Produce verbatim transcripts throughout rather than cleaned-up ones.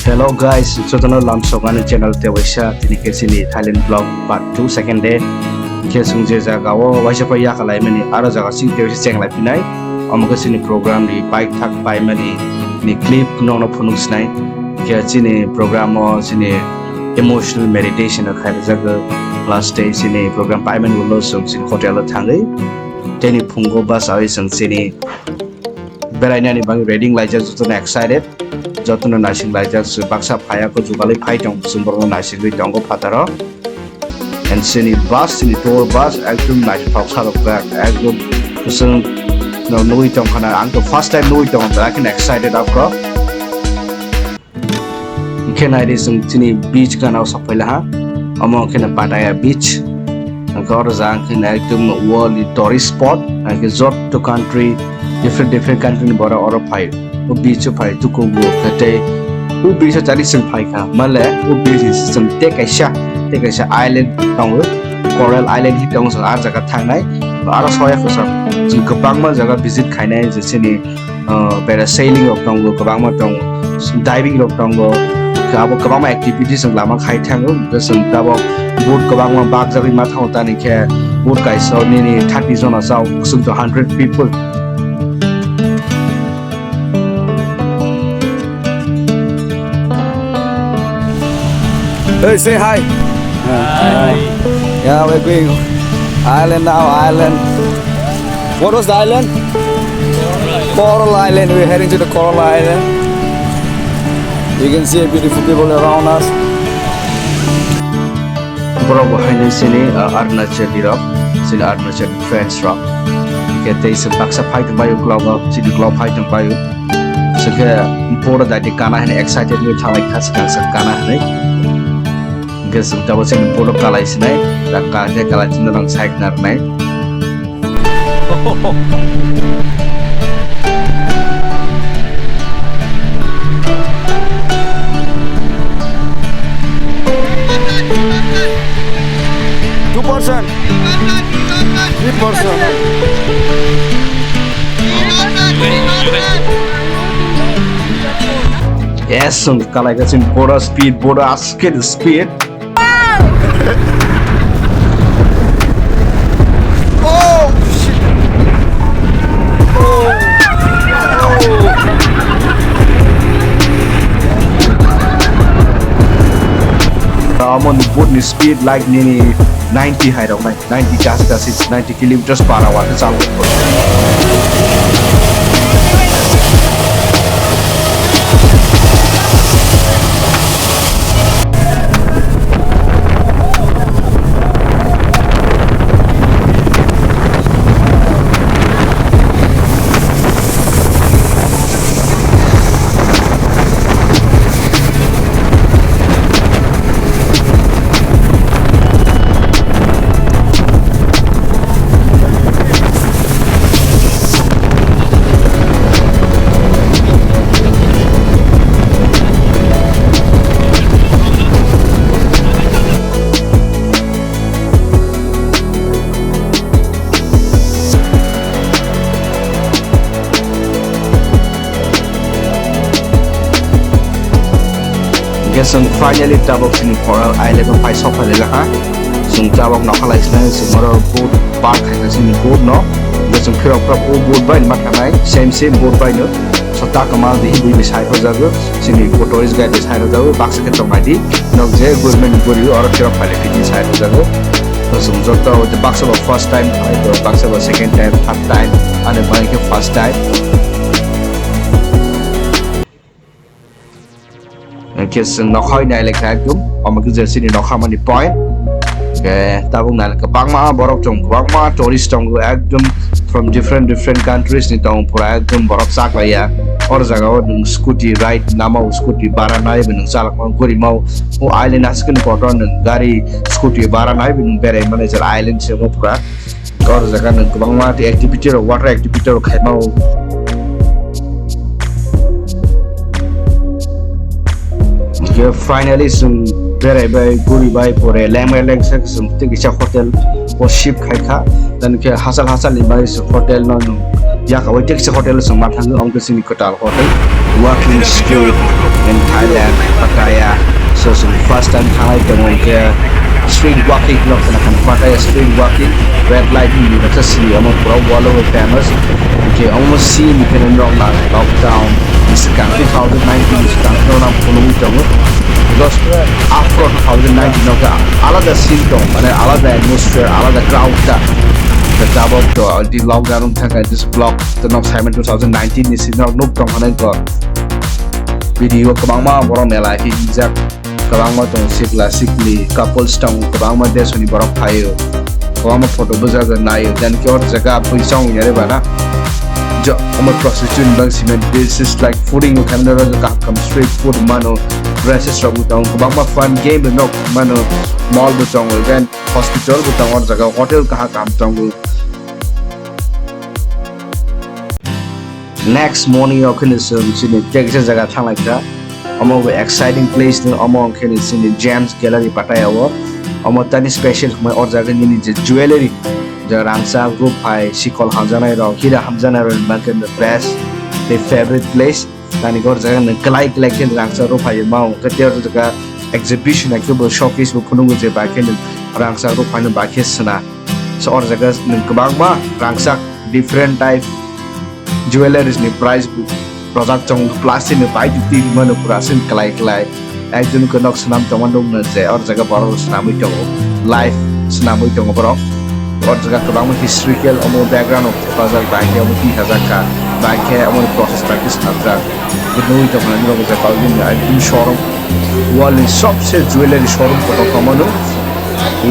Hello guys, jotono lamsoknani channel tewaisa tini khe chini Thailand vlog part two, second day. Khe chwng je jaga o waisa pai yakalaimani, aro jaga chini tewaisa chenglai phinai. Omo khe chini program ni paithak paimani ni clip nokno phunuk sinai. Khe chini program o chini emotional meditation o khairjak, last day chini program paimani ulo chwng chini hotel o thangwi tini phungo bus awi chwng chini berainani bagwi ready laijak, jotono excited, jotono naising laijak, chwng baksa phaiya ko jugalwi phai tong, chwng borokno naisingwi tongo phataro. And chini bus, chini tour bus ekdom naithok sarok jak, ekdom chwng no nugwi tong khana, ang to first time nugwi tongo, belai kheno excited aphro. Hwnkhe naidi chwng chini beach gana o sok phaila ha. Omo hwnkhe no Pattaya beach. Hwnkhe oro jang hwnkhe no ekdom world ni tourist spot. Hwnkhe joto country, different different country ni borok oro phai. O beach o phai tukugo hwnkhe tei o beach o tani chwng phai kha. Male o beach ni chwng tei kaisa, tei kaisa island tongo. Coral Island hi tongo chwng ah jaga thangnai. Aro soya kwcham chwng kwbangma jaga visit khainai je chini ah, parasailing rok tongo, kwbangma tongo, diving rok tongo, khe abo kwbangma activities rok lama khai thango, hwnkhe chwng tabok boat kwbangma bakjagwi ma thango, tani khe boat kaisa o nini thirty jona chao, chwng to hundred people. Hey, say hi. Hi. Yeah, we're going island now, island. What was the island? Coral Island. We're heading to the Coral Island. You can see beautiful people around us. Borok bo haino chini, uh, Arunachali rok, chini Arunachali friends rok. Hwnkhe tei se baksa phai tong bai uklok o, chini uklok phai tong bai. Hwnkhe boat o dai di kana hwnwi excited wngwi thanglai kha swkang swkang kana hwnwi. Hwnkhe chwng tabuk chini boat o kalai sinai, da ka khe kalai chini rang side narwnai. Two percent. Three percent. Yes, kalai ka chini boat o speed, boat o aske speed. Oh, shit. Oh. Oh. Omo ni boat ni speed like nini ninety hai rok nai, ninety kasi kasi, ninety kilometers per hour khe chalo. Hwnkhe chwng finally tabuk chini Coral Island o phai sok phai laha. Chwng tabuk nokha lai sinai chwng oro boat park hai khe chini boat no. Hwnkhe chwng phirok phirok o boat bai ma thangnai, same same boat bai no. So ta kwmal di bui bai sai rw jago, chini tourist guide bai sai rw jago, baksa khe tong nai di. Nok je government ni guri oro phirok phai lai di sai rw jago. So chwng joto baksa bo first time, baksa bo second time, third time, ani bai khe first time. Hwnkhe chwng nokhai nailai kha ekdom, omo khe je chini nokhamani point. Hwnkhe tabuk nailai kwbangma borok tongo, kwbangma tourist tongo, ekdom from different different countries ni tongo, pura ekdom borok chaklaiya. Oro jaga o nwng scooty ride namo, scooty bara nai bai nwng chalokma gurima o, o island haskeni kotor nwng gari scooty bara nai bai nwng berai mani je island se omo pura. Oro jaga nwng kwbangma activity rok, water activity rok khaima o. Hwnkhe finally chwng berai bai, guri bai, pore leng bai leng se chwng tei kisa hotel o shift khai kha. Tei hwnkhe hachal hachal ni bai se hotel no nwng Yakawai teksa hotel o chwng ma thango, omo khe chini kwtal hotel. Walking street in Thailand, Pattaya. So chwng first time thanglai tongo, hwnkhe street walking no khna kha, Pattaya street walking, red light ni noksa sini omo pura world o famous. Hwnkhe omo sini kheno nok nang lockdown ni swkang two thousand nineteen ni swkang no nang phunugwi tongo. Because after two thousand nineteen no khe alada scene tong, mane alada atmosphere, alada crowd ta. Tabok to di lockdown wng thangkha, this vlog to nok Simon two thousand nineteen ni sini nok nuk tong hwnwi ko. Video kwbangma borok mela hinjak, kwbangma tong sikla sikli, couples tong, kwbangma desoni borok phaio, kwbangma photo bwsajak naio, then khe or jaga pui chong yare bana. Jo, omo prostitute bang simen, this is like fooding, you can order kaham kaham street food mano, dresses rok bo tong, kwbangma fun game rok mano, mall bo tong, then hospital bo tong, or jaga hotel kaham kaham tongo. Next morning o kheno chwng chini teksa jaga thanglai kha. Omo bo exciting place ni, omo khe ni chini Gems Gallery Pattaya o. Omo tani special hwnwi or jaga nini je jewellery, je rangchak, ruphai, sikol hamjaknai rok, hira hamjaknai rok ni bagwi the best, the favorite place. Tani or jaga nang kwlai kwlai khe rangchak, ruphai ma o. Khe tei or jaga exhibition hai khe bo showcase bo phunukgo je bai khe rangchak, ruphai no bai khe sna. So or jaga nwng kwbangma rangchak different type jewelleries ni price bo rojak tongo, plastic ni bai twi twi mano pura aswk kwlai kwlai. Ekjon khe nok swnam tongma nukno je or jaga borok rok swnamwi tongo, life swnamwi tongo borok. Or jaga kwbangma historical omo background rok thepajak, bai khe omo twi sajak kha, bai khe omo ni process bai khe swnamjak. Bo nugwi tongmani norok je Calvin ni showroom, world ni sobse jewellery showroom kotor tongmano,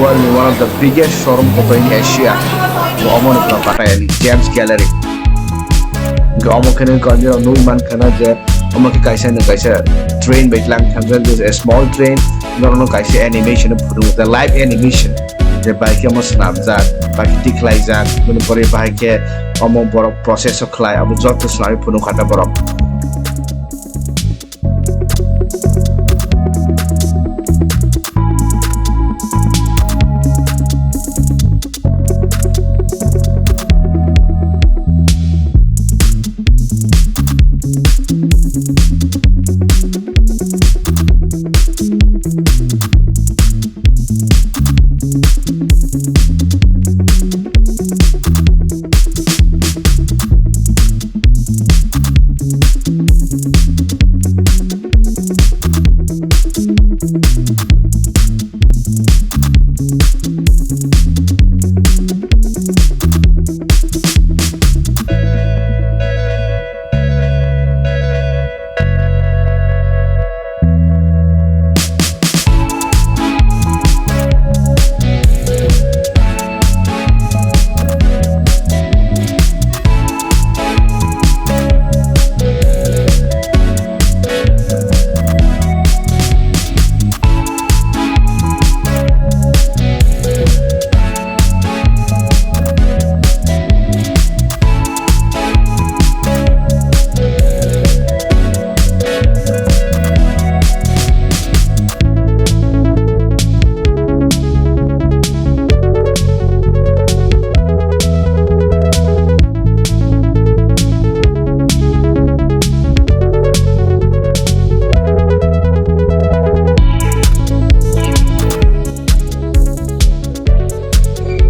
world ni one of the biggest showroom kotor in Asia, bo omo ni pura Pattaya ni Gems Gallery. Hwnkhe omo khe nini nugwi mankha na je omo khe kaisa no kaisa train bai tlang thangjak, just a small train, norokno kaisa animation phunukgo, the live animation, je bai khe omo swnamjak, bai khe tikhlaijak, bini pore bai khe omo borok process o khlai, abo joto swnamwi phunukha ta borok.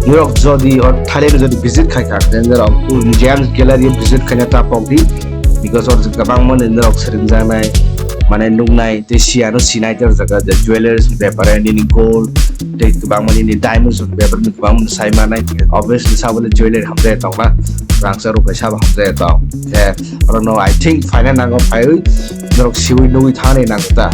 Norok jodi o Thailand jodi visit khai kha, then norok Gems Gallery visit khaina ta pokdi, because or kwbangma ni norok swrwngjaknai, mane nuknai tei siya no sinai tei o jaga je jewelleries ni bepare nini gold tei kwbangma nini diamonds ni bepare ni kwbangma sai manai, obviously sabo le jewellery hamjai tongna, rangchak ruphai sabo hamjai tong. Khe oro no I think phaina nango, phaiwi norok siwi nugwi thani nango ta.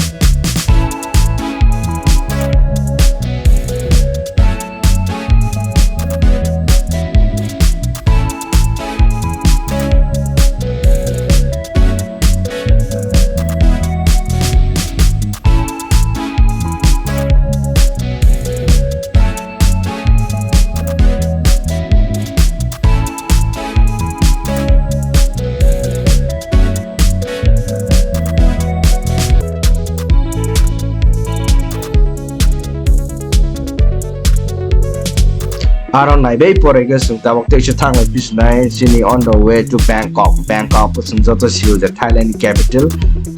Aro naibai pore khe chwng tabuk tei se thang lai phi sinai chini on the way to Bangkok. Bangkok chwng joto sio je Thailand capital.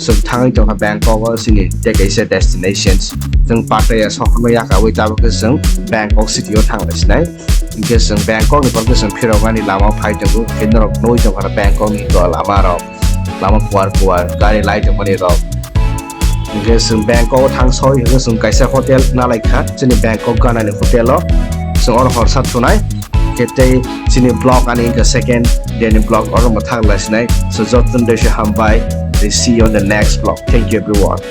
Chwng thangwi tongkha Bangkok o chini tei kaisa destinations. Chwng Pattaya sohorno yakawi tabuk khe chwng Bangkok city o thang lai sinai. Hinkhe chwng Bangkok ni borok khe chwng phiroknani lama phai tongo. Hinkhe norok nugwi tongkha Bangkok ni lama rok. Lama kuar kuar gari lai tongmani rok. Hinkhe chwng Bangkok o thang soi hinkhe chwng kaisa hotel nalaikha chini Bangkok ganani hotel o. Chwng oro horsa thunai. Khe tei chini vlog ani hinkhe second day ni vlog oro bo thang lai sinai. So jotono hambai. We see you on the next vlog. Thank you everyone.